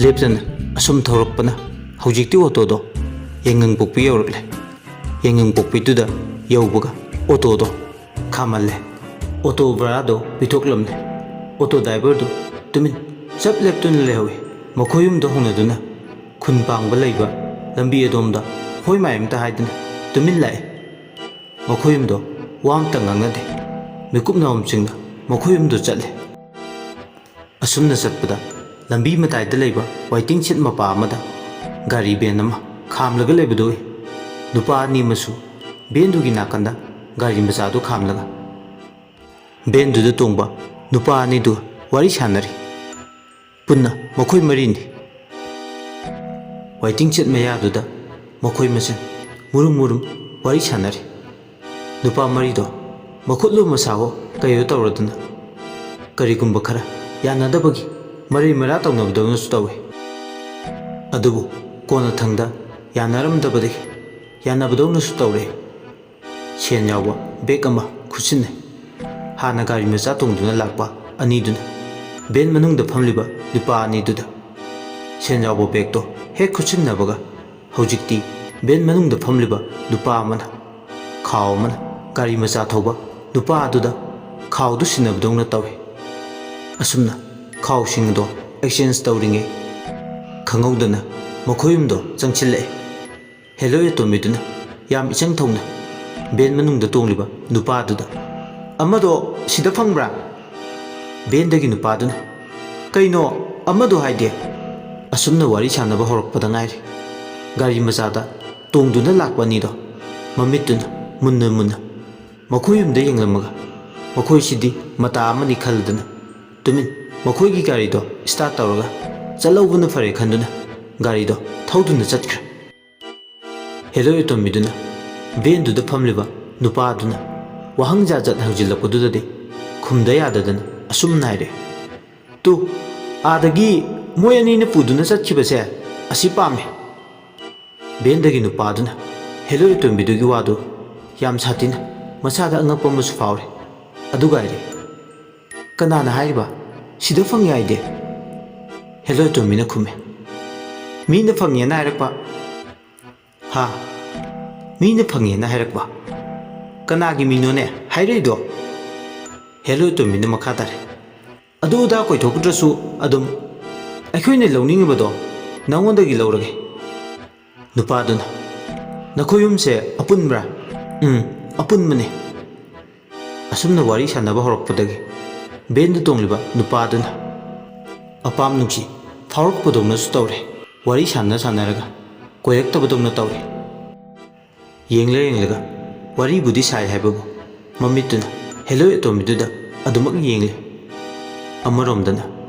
ꯂꯦꯞꯇꯅ ꯑꯁꯨꯝ ꯊꯧꯔꯛꯄꯅ ꯍꯧꯖꯤꯛꯇꯤ ꯑꯣꯇꯣꯗꯣ ꯌꯥꯏꯉꯪꯄꯣꯛꯄꯤ ꯌꯧꯔꯛꯂꯦ꯫ ꯌꯥꯏꯉꯪꯄꯣꯛꯄꯤꯗꯨꯗ ꯌꯧꯕꯒ ꯑꯣꯇꯣꯗꯣ ꯈꯥꯝꯍꯜꯂꯦ꯫ ꯑꯣꯇꯣ ꯚꯔꯥꯗꯣ ꯄꯤꯊꯣꯛꯂꯝꯂꯦ꯫ ꯑꯣꯇꯣ ꯗ꯭ꯔꯥꯏꯚꯔꯗꯨ ꯇꯨꯃꯤꯟ ꯆꯞ ꯂꯦꯞꯇꯨꯅ ꯂꯩꯍꯧꯏ꯫ ꯃꯈꯣꯏ ꯑꯍꯨꯝꯗꯣ ꯍꯧꯅꯗꯨꯅ ꯈꯨꯟ ꯄꯥꯡꯕ ꯂꯩꯕ ꯂꯝꯕꯤ ꯑꯗꯣꯝꯗ ꯍꯣꯏ ꯃꯥꯏ ꯑꯃꯇ ꯍꯥꯏꯗꯅ ꯇꯨꯃꯤꯟ ꯂꯥꯛꯏ꯫ ꯃꯈꯣꯏ ꯑꯍꯨꯝꯗꯣ ꯋꯥ ꯑꯃꯇ ꯉꯥꯡꯅꯗꯦ꯫ ꯃꯤꯀꯨꯞ ꯅꯥꯎꯝꯁꯤꯡꯅ ꯃꯈꯣꯏ ꯑꯍꯨꯝꯗꯣ ꯆꯠꯂꯦ꯫ ꯑꯁꯨꯝꯅ ꯆꯠꯄꯗ ꯂꯝꯕꯤ ꯃꯇꯥꯏꯗ ꯂꯩꯕ ꯋꯥꯏꯇꯤꯡ ꯁꯦꯠ ꯃꯄꯥ ꯑꯃꯗ ꯒꯥꯔꯤ ꯚꯦꯟ ꯑꯃ ꯈꯥꯝꯂꯒ ꯂꯩꯕꯗꯨ ꯎꯏ꯫ ꯅꯨꯄꯥ ꯑꯅꯤ ꯑꯃꯁꯨ ꯚꯦꯟꯗꯨꯒꯤ ꯅꯥꯀꯟꯗ ꯒꯥꯔꯤ ꯃꯆꯥꯗꯨ ꯈꯥꯝꯂꯒ ꯚꯦꯟꯗꯨꯗ ꯇꯣꯡꯕ ꯅꯨꯄꯥ ꯑꯅꯤꯗꯨ ꯋꯥꯔꯤ ꯁꯥꯟꯅꯔꯤ꯫ ꯄꯨꯟꯅ ꯃꯈꯣꯏ ꯃꯔꯤꯅꯤ꯫ ꯋꯥꯏꯇꯤꯡ ꯁꯦꯠ ꯃꯌꯥꯗꯨꯗ ꯃꯈꯣꯏ ꯃꯁꯦꯟ ꯃꯨꯔꯨꯝ ꯃꯨꯔꯨꯝ ꯋꯥꯔꯤ ꯁꯥꯟꯅꯔꯤ꯫ ꯅꯨꯄꯥ ꯃꯔꯤꯗꯣ ꯃꯈꯨꯠꯂꯣ ꯃꯁꯥꯋꯣ ꯀꯩꯔꯣ ꯇꯧꯔꯗꯅ ꯀꯔꯤꯒꯨꯝꯕ ꯈꯔ ꯌꯥꯅꯗꯕꯒꯤ ꯃꯔꯩ ꯃꯔꯥ ꯇꯧꯅꯕꯗꯧꯅꯁꯨ ꯇꯧꯏ꯫ ꯑꯗꯨꯕꯨ ꯀꯣꯟꯅꯊꯪꯗ ꯌꯥꯅꯔꯝꯗꯕꯗꯒꯤ ꯌꯥꯅꯕꯗꯧꯅꯁꯨ ꯇꯧꯔꯛꯏ꯫ ꯁꯦꯟ ꯌꯥꯎꯕ ꯕꯦꯒ ꯑꯃ ꯈꯨꯠꯁꯤꯟꯅꯩ꯫ ꯍꯥꯟꯅ ꯒꯥꯔꯤ ꯃꯆꯥ ꯇꯣꯡꯗꯨꯅ ꯂꯥꯛꯄ ꯑꯅꯤꯗꯨꯅ ꯚꯦꯟ ꯃꯅꯨꯡꯗ ꯐꯝꯂꯤꯕ ꯅꯨꯄꯥ ꯑꯅꯤꯗꯨꯗ ꯁꯦꯟ ꯌꯥꯎꯕ ꯕꯦꯒꯇꯣ ꯍꯦꯛ ꯈꯨꯠꯁꯤꯟꯅꯕꯒ, ꯍꯧꯖꯤꯛꯇꯤ ꯚꯦꯟ ꯃꯅꯨꯡꯗ ꯐꯝꯂꯤꯕ ꯅꯨꯄꯥ ꯑꯃꯅ ꯈꯥꯎ ꯑꯃꯅ ꯒꯥꯔꯤ ꯃꯆꯥ ꯊꯧꯕ ꯅꯨꯄꯥ ꯑꯗꯨꯗ ꯈꯥꯎꯗꯨ ꯁꯤꯟꯅꯕꯗꯧꯅ ꯇꯧꯏ꯫ ꯑꯁꯨꯝꯅ ꯈꯥꯎꯁꯤꯡ ꯑꯗꯣ ꯑꯦꯛꯁꯆꯦꯟꯖ ꯇꯧꯔꯤꯉꯩ ꯈꯪꯍꯧꯗꯅ ꯃꯈꯣꯏ ꯑꯍꯨꯝꯗꯣ ꯆꯪꯁꯤꯜꯂꯛꯏ꯫ ꯍꯦꯂꯣꯏ ꯑꯇꯣꯝꯕꯤꯗꯨꯅ ꯌꯥꯝ ꯏꯆꯪ ꯊꯧꯅ ꯚꯦꯟ ꯃꯅꯨꯡꯗ ꯇꯣꯡꯂꯤꯕ ꯅꯨꯄꯥꯗꯨꯗ, "ꯑꯃꯗꯣ ꯁꯤꯗ ꯐꯪꯕ꯭ꯔꯥ?" ꯚꯦꯟꯗꯒꯤ ꯅꯨꯄꯥꯗꯨꯅ, "ꯀꯩꯅꯣ ꯑꯃꯗꯣ ꯍꯥꯏꯗꯤ?" ꯑꯁꯨꯝꯅ ꯋꯥꯔꯤ ꯁꯥꯟꯅꯕ ꯍꯧꯔꯛꯄꯗ ꯉꯥꯏꯔꯤ꯫ ꯒꯥꯔꯤ ꯃꯆꯥꯗ ꯇꯣꯡꯗꯨꯅ ꯂꯥꯛꯄ ꯑꯅꯤꯗꯣ ꯃꯃꯤꯠꯇꯨꯅ ꯃꯨꯟꯅ ꯃꯨꯟꯅ ꯃꯈꯣꯏ ꯑꯍꯨꯝꯗ ꯌꯦꯡꯂꯝꯃꯒ, ꯃꯈꯣꯏꯁꯤꯗꯤ ꯃꯇꯥ ꯑꯃꯅꯤ ꯈꯜꯂꯗꯅ ꯇꯨꯃꯤꯟ ꯃꯈꯣꯏꯒꯤ ꯒꯥꯔꯤꯗꯣ ꯁ꯭ꯇꯥꯔꯠ ꯇꯧꯔꯒ ꯆꯠꯍꯧꯕꯅ ꯐꯔꯦ ꯈꯟꯗꯨꯅ ꯒꯥꯔꯤꯗꯣ ꯊꯧꯗꯨꯅ ꯆꯠꯈ꯭ꯔꯦ꯫ ꯍꯦꯂꯣꯏ ꯑꯇꯣꯝꯕꯤꯗꯨꯅ ꯚꯦꯟꯗꯨꯗ ꯐꯝꯂꯤꯕ ꯅꯨꯄꯥꯗꯨꯅ ꯋꯥꯍꯪ ꯖꯥꯠ ꯖꯥꯠ ꯍꯪꯖꯤꯜꯂꯛꯄꯗꯨꯗꯗꯤ ꯈꯨꯝꯗ ꯌꯥꯗꯗꯅ ꯑꯁꯨꯝꯅ ꯍꯥꯏꯔꯛꯏ, "ꯇꯨ, ꯑꯥꯗꯒꯤ ꯃꯣꯏ ꯑꯅꯤꯅ ꯄꯨꯗꯨꯅ ꯆꯠꯈꯤꯕꯁꯦ ꯑꯁꯤ ꯄꯥꯝꯃꯦ꯫" ꯚꯦꯟꯗꯒꯤ ꯅꯨꯄꯥꯗꯨꯅ ꯍꯦꯂꯣꯏ ꯑꯇꯣꯝꯕꯤꯗꯨꯒꯤ ꯋꯥꯗꯨ ꯌꯥꯝ ꯁꯥꯊꯤꯅ ꯃꯁꯥꯗ ꯑꯉꯛꯄ ꯑꯃꯁꯨ ꯐꯥꯎꯔꯦ꯫ ꯑꯗꯨꯒ ꯍꯥꯏꯔꯦ, "ꯀꯅꯥꯅ ꯍꯥꯏꯔꯤꯕ? ꯁꯤꯗ ꯐꯪꯉꯦ ꯍꯥꯏꯗꯤ?" ꯍꯦꯂꯣꯏ ꯑꯇꯣꯝꯕꯤꯅ ꯈꯨꯝꯃꯦ, "ꯃꯤꯅ ꯐꯪꯉꯦꯅ ꯍꯥꯏꯔꯛꯄ꯫" "ꯍꯥ? ꯃꯤꯅ ꯐꯪꯉꯦꯅ ꯍꯥꯏꯔꯛꯄ? ꯀꯅꯥꯒꯤ ꯃꯤꯅꯣꯅꯦ ꯍꯥꯏꯔꯛꯏꯗꯣ?" ꯍꯦꯂꯣꯏ ꯑꯇꯣꯝꯕꯤꯅ ꯃꯈꯥ ꯇꯥꯔꯦ, "ꯑꯗꯨ ꯑꯗꯥ ꯀꯣꯏꯊꯣꯛꯇ꯭ꯔꯁꯨ ꯑꯗꯨꯝ ꯑꯩꯈꯣꯏꯅ ꯂꯧꯅꯤꯡꯉꯤꯕꯗꯣ ꯅꯉꯣꯟꯗꯒꯤ ꯂꯧꯔꯒꯦ꯫" ꯅꯨꯄꯥꯗꯨꯅ, "ꯅꯈꯣꯏ ꯑꯍꯨꯝꯁꯦ ꯑꯄꯨꯟꯕ꯭ꯔꯥ?" "ꯎꯝ, ꯑꯄꯨꯟꯕꯅꯦ꯫" ꯑꯁꯨꯝꯅ ꯋꯥꯔꯤ ꯁꯥꯟꯅꯕ ꯍꯧꯔꯛꯄꯗꯒꯤ ꯚꯦꯟꯗ ꯇꯣꯡꯂꯤꯕ ꯅꯨꯄꯥꯗꯨꯅ ꯑꯄꯥꯝ ꯅꯨꯡꯁꯤ ꯐꯥꯎꯔꯛꯄꯗꯧꯅꯁꯨ ꯇꯧꯔꯦ꯫ ꯋꯥꯔꯤ ꯁꯥꯟꯅ ꯁꯥꯟꯅꯔꯒ ꯀꯣꯏꯔꯛꯇꯕꯗꯧꯅ ꯇꯧꯔꯦ꯫ ꯌꯦꯡꯂ ꯌꯦꯡꯂꯒ ꯋꯥꯔꯤꯕꯨꯗꯤ ꯁꯥꯏ ꯍꯥꯏꯕꯕꯨ ꯃꯃꯤꯠꯇꯨꯅ ꯍꯦꯂꯣꯏ ꯑꯇꯣꯝꯕꯤꯗꯨꯗ ꯑꯗꯨꯃꯛ ꯌꯦꯡꯂꯤ꯫ ꯑꯃꯔꯣꯝꯗꯅ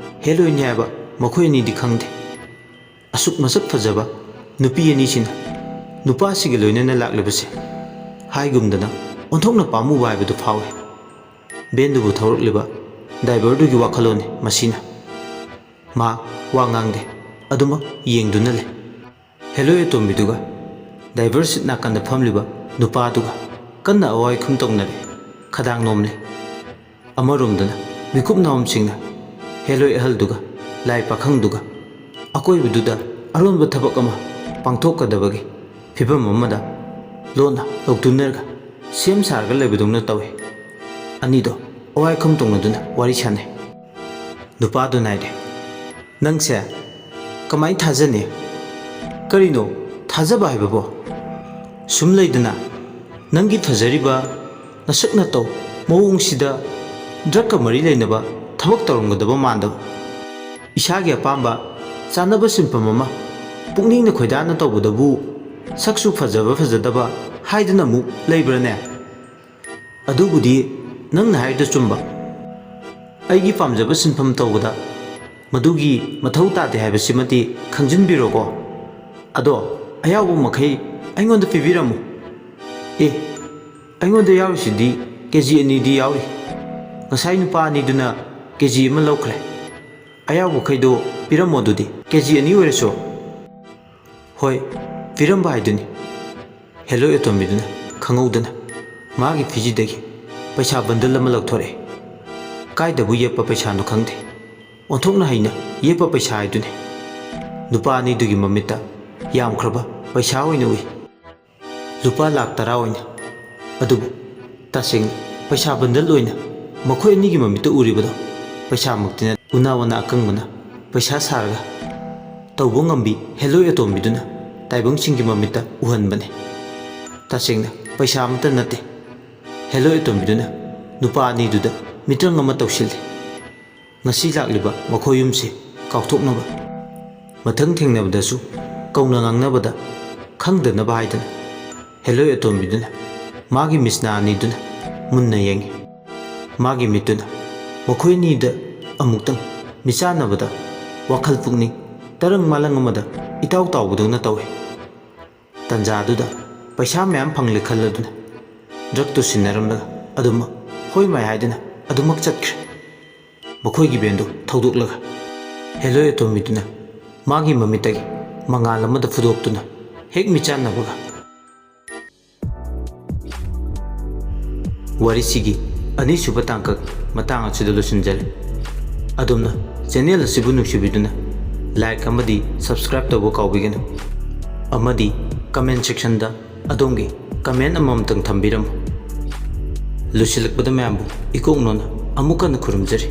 ꯍꯦꯂꯣꯏꯅꯤ ꯍꯥꯏꯕ ꯃꯈꯣꯏ ꯑꯅꯤꯗꯤ ꯈꯪꯗꯦ꯫ ꯑꯁꯨꯛ ꯃꯁꯛ ꯐꯖꯕ ꯅꯨꯄꯤ ꯑꯅꯤꯁꯤꯅ ꯅꯨꯄꯥꯁꯤꯒ ꯂꯣꯏꯅꯅ ꯂꯥꯛꯂꯤꯕꯁꯦ ꯍꯥꯏꯒꯨꯝꯗꯅ ꯑꯣꯟꯊꯣꯛꯅ ꯄꯥꯝꯃꯨꯕ ꯍꯥꯏꯕꯗꯨ ꯐꯥꯎꯏ꯫ ꯚꯦꯟꯗꯨꯕꯨ ꯊꯧꯔꯛꯂꯤꯕ ꯗ꯭ꯔꯥꯏꯚꯔꯗꯨꯒꯤ ꯋꯥꯈꯜꯂꯣꯟꯅꯤ ꯃꯁꯤꯅ꯫ ꯃꯍꯥꯛ ꯋꯥ ꯉꯥꯡꯗꯦ, ꯑꯗꯨꯃꯛ ꯌꯦꯡꯗꯨꯅ ꯂꯩ꯫ ꯍꯦꯂꯣꯏ ꯑꯇꯣꯝꯕꯤꯗꯨꯒ ꯗ꯭ꯔꯥꯏꯚꯔ ꯁꯤꯠ ꯅꯥꯀꯟꯗ ꯐꯝꯂꯤꯕ ꯅꯨꯄꯥꯗꯨꯒ ꯀꯟꯅ ꯑꯋꯥꯏ ꯈꯨꯝ ꯇꯧꯅꯔꯦ꯫ ꯈꯗꯥꯡ ꯅꯣꯝꯂꯦ꯫ ꯑꯃꯔꯣꯝꯗꯅ ꯃꯤꯀꯨꯞ ꯅꯥꯍꯣꯝꯁꯤꯡꯅ ꯍꯦꯂꯣꯏ ꯑꯍꯜꯗꯨꯒ ꯂꯥꯏ ꯄꯥꯈꯪꯗꯨꯒ ꯑꯀꯣꯏꯕꯗꯨꯗ ꯑꯔꯣꯟꯕ ꯊꯕꯛ ꯑꯃ ꯄꯥꯡꯊꯣꯛꯀꯗꯕꯒꯤ ꯐꯤꯕꯝ ꯑꯃꯗ ꯂꯣꯟꯅ ꯂꯧꯇꯨꯅꯔꯒ ꯁꯦꯝ ꯁꯥꯔꯒ ꯂꯩꯕꯗꯧꯅ ꯇꯧꯏ꯫ ꯑꯅꯤꯗꯣ ꯑꯋꯥꯏ ꯈꯨꯝ ꯇꯧꯅꯗꯨꯅ ꯋꯥꯔꯤ ꯁꯥꯟꯅꯩ꯫ ꯅꯨꯄꯥꯗꯨꯅ ꯍꯥꯏꯔꯦ, "ꯅꯪꯁꯦ ꯀꯃꯥꯏꯅ ꯊꯥꯖꯅꯤ? ꯀꯔꯤꯅꯣ ꯊꯥꯖꯕ ꯍꯥꯏꯕꯕꯣ? ꯁꯨꯝ ꯂꯩꯗꯅ ꯅꯪꯒꯤ ꯐꯖꯔꯤꯕ ꯅꯁꯛ ꯅꯇꯧ ꯃꯑꯣꯡꯁꯤꯗ ꯗ꯭ꯔꯛꯀ ꯃꯔꯤ ꯂꯩꯅꯕ ꯊꯕꯛ ꯇꯧꯔꯝꯒꯗꯕ ꯃꯥꯟꯗꯕ꯫ ꯏꯁꯥꯒꯤ ꯑꯄꯥꯝꯕ ꯆꯥꯅꯕ ꯁꯤꯟꯐꯝ ꯑꯃ ꯄꯨꯛꯅꯤꯡꯅ ꯈꯣꯏꯗꯥꯅ ꯇꯧꯕꯗꯕꯨ ꯁꯛꯁꯨ ꯐꯖꯕ ꯐꯖꯗꯕ ꯍꯥꯏꯗꯅ ꯑꯃꯨꯛ ꯂꯩꯕ꯭ꯔꯥꯅꯦ?" "ꯑꯗꯨꯕꯨꯗꯤ ꯅꯪꯅ ꯍꯥꯏꯔꯤꯗꯨ ꯆꯨꯝꯕ꯫ ꯑꯩꯒꯤ ꯄꯥꯝꯖꯕ ꯁꯤꯟꯐꯝ ꯇꯧꯕꯗ ꯃꯗꯨꯒꯤ ꯃꯊꯧ ꯇꯥꯗꯦ ꯍꯥꯏꯕꯁꯤꯃꯗꯤ ꯈꯪꯖꯤꯟꯕꯤꯔꯣꯀꯣ꯫ ꯑꯗꯣ ꯑꯌꯥꯎꯕ ꯃꯈꯩ ꯑꯩꯉꯣꯟꯗ ꯄꯤꯕꯤꯔꯝꯃꯨ꯫" "ꯑꯦ, ꯑꯩꯉꯣꯟꯗ ꯌꯥꯎꯔꯤꯁꯤꯗꯤ ꯀꯦ ꯖꯤ ꯑꯅꯤꯗꯤ ꯌꯥꯎꯔꯤ꯫ ꯉꯁꯥꯏ ꯅꯨꯄꯥ ꯑꯅꯤꯗꯨꯅ ꯀꯦ ꯖꯤ ꯑꯃ ꯂꯧꯈ꯭ꯔꯦ꯫ ꯑꯌꯥꯎꯕꯈꯩꯗꯣ ꯄꯤꯔꯝꯃꯣ ꯑꯗꯨꯗꯤ, ꯀꯦ ꯖꯤ ꯑꯅꯤ ꯑꯣꯏꯔꯁꯨ꯫" "ꯍꯣꯏ, ꯄꯤꯔꯝꯕ ꯍꯥꯏꯗꯨꯅꯤ꯫" ꯍꯦꯂꯣꯏ ꯑꯇꯣꯝꯕꯤꯗꯨꯅ ꯈꯪꯍꯧꯗꯅ ꯃꯥꯒꯤ ꯐꯤꯖꯤꯗꯒꯤ ꯄꯩꯁꯥ ꯕꯟꯗꯜ ꯑꯃ ꯂꯧꯊꯣꯔꯛꯑꯦ꯫ ꯀꯥꯏꯗꯕꯨ ꯌꯦꯞꯄ ꯄꯩꯁꯥꯅꯣ ꯈꯪꯗꯦ, ꯑꯣꯟꯊꯣꯛꯅ ꯍꯩꯅ ꯌꯦꯞꯄ ꯄꯩꯁꯥ ꯍꯥꯏꯗꯨꯅꯤ꯫ ꯅꯨꯄꯥ ꯑꯅꯤꯗꯨꯒꯤ ꯃꯃꯤꯠꯇ ꯌꯥꯝꯈ꯭ꯔꯕ ꯄꯩꯁꯥ ꯑꯣꯏꯅ ꯎꯏ꯫ ꯂꯨꯄꯥ ꯂꯥꯛ ꯇꯔꯥ ꯑꯣꯏꯅ꯫ ꯑꯗꯨꯕꯨ ꯇꯁꯦꯡꯅ ꯄꯩꯁꯥ ꯕꯟꯗꯜ ꯑꯣꯏꯅ ꯃꯈꯣꯏ ꯑꯅꯤꯒꯤ ꯃꯃꯤꯠꯇ ꯎꯔꯤꯕꯗꯣ ꯄꯩꯁꯥꯃꯛꯇꯤ ꯅꯠꯇꯦ꯫ ꯎꯅꯥ ꯋꯥꯅꯥ ꯑꯀꯪꯕꯅ ꯄꯩꯁꯥ ꯁꯥꯔꯒ ꯇꯧꯕ ꯉꯝꯕꯤ ꯍꯦꯂꯣꯏ ꯑꯇꯣꯝꯕꯤꯗꯨꯅ ꯇꯥꯏꯕꯪꯁꯤꯡꯒꯤ ꯃꯃꯤꯠꯇ ꯎꯍꯟꯕꯅꯤ꯫ ꯇꯁꯦꯡꯅ ꯄꯩꯁꯥ ꯑꯃꯠꯇ ꯅꯠꯇꯦ꯫ ꯍꯦꯂꯣꯏ ꯑꯇꯣꯝꯕꯤꯗꯨꯅ ꯅꯨꯄꯥ ꯑꯅꯤꯗꯨꯗ ꯃꯤꯇ꯭ꯔꯪ ꯑꯃ ꯇꯧꯁꯤꯜꯂꯤ꯫ ꯉꯁꯤ ꯂꯥꯛꯂꯤꯕ ꯃꯈꯣꯏ ꯑꯍꯨꯝꯁꯤ ꯀꯥꯎꯊꯣꯛꯅꯕ, ꯃꯊꯪ ꯊꯦꯡꯅꯕꯗꯁꯨ ꯀꯧꯅ ꯉꯥꯡꯅꯕꯗ ꯈꯪꯗꯅꯕ ꯍꯥꯏꯗꯅ ꯍꯦꯂꯣꯏ ꯑꯇꯣꯝꯕꯤꯗꯨꯅ ꯃꯥꯒꯤ ꯃꯤꯠꯁꯅꯥ ꯑꯅꯤꯗꯨꯅ ꯃꯨꯟꯅ ꯌꯦꯡꯉꯤ꯫ ꯃꯥꯒꯤ ꯃꯤꯠꯇꯨꯅ ꯃꯈꯣꯏ ꯑꯅꯤꯗ ꯑꯃꯨꯛꯇꯪ ꯃꯤꯆꯥꯟꯅꯕꯗ ꯋꯥꯈꯜ ꯄꯨꯛꯅꯤꯡ ꯇꯔꯪ ꯃꯥꯂꯪ ꯑꯃꯗ ꯏꯇꯥꯎ ꯇꯥꯎꯕꯗꯧꯅ ꯇꯧꯏ꯫ ꯇꯟꯖꯥꯗꯨꯗ ꯄꯩꯁꯥ ꯃꯌꯥꯝ ꯐꯪꯂꯦ ꯈꯜꯂꯗꯨꯅ ꯗ꯭ꯔꯛꯇꯨ ꯁꯤꯟꯅꯔꯝꯂꯒ ꯑꯗꯨꯃꯛ ꯍꯣꯏ ꯃꯥꯏ ꯍꯥꯏꯗꯨꯅ ꯑꯗꯨꯃꯛ ꯆꯠꯈ꯭ꯔꯦ꯫ ꯃꯈꯣꯏꯒꯤ ꯚꯦꯟꯗꯨ ꯊꯧꯗꯣꯛꯂꯒ ꯍꯦꯂꯣꯏ ꯑꯇꯣꯝꯕꯤꯗꯨꯅ ꯃꯥꯒꯤ ꯃꯃꯤꯠꯇꯒꯤ ꯃꯉꯥꯜ ꯑꯃꯗ ꯐꯨꯗꯣꯛꯇꯨꯅ ꯍꯦꯛ ꯃꯤꯆꯥꯟꯅꯕꯒ ꯋꯥꯔꯤꯁꯤꯒꯤ ꯑꯅꯤꯁꯨꯕ ꯇꯥꯡꯀꯛ ꯃꯇꯥꯡ ꯑꯁꯤꯗ ꯂꯣꯏꯁꯤꯟꯖꯔꯦ꯫ ꯑꯗꯣꯝꯅ ꯆꯦꯅꯦꯜ ꯑꯁꯤꯕꯨ ꯅꯨꯡꯁꯤꯕꯤꯗꯨꯅ ꯂꯥꯏꯛ ꯑꯃꯗꯤ ꯁꯕꯁꯀ꯭ꯔꯥꯏꯕ ꯇꯧꯕ ꯀꯥꯎꯕꯤꯒꯅꯨ, ꯑꯃꯗꯤ ꯀꯃꯦꯟ ꯁꯦꯛꯁꯟꯗ ꯑꯗꯣꯝꯒꯤ ꯀꯃꯦꯟ ꯑꯃꯃꯝꯇꯪ ꯊꯝꯕꯤꯔꯝꯃꯨ꯫ ꯂꯣꯏꯁꯤꯜꯂꯛꯄꯗ ꯃꯌꯥꯝꯕꯨ ꯏꯀꯣꯛꯅꯣꯅ ꯑꯃꯨꯛ ꯍꯟꯅ ꯈꯨꯔꯨꯝꯖꯔꯤ꯫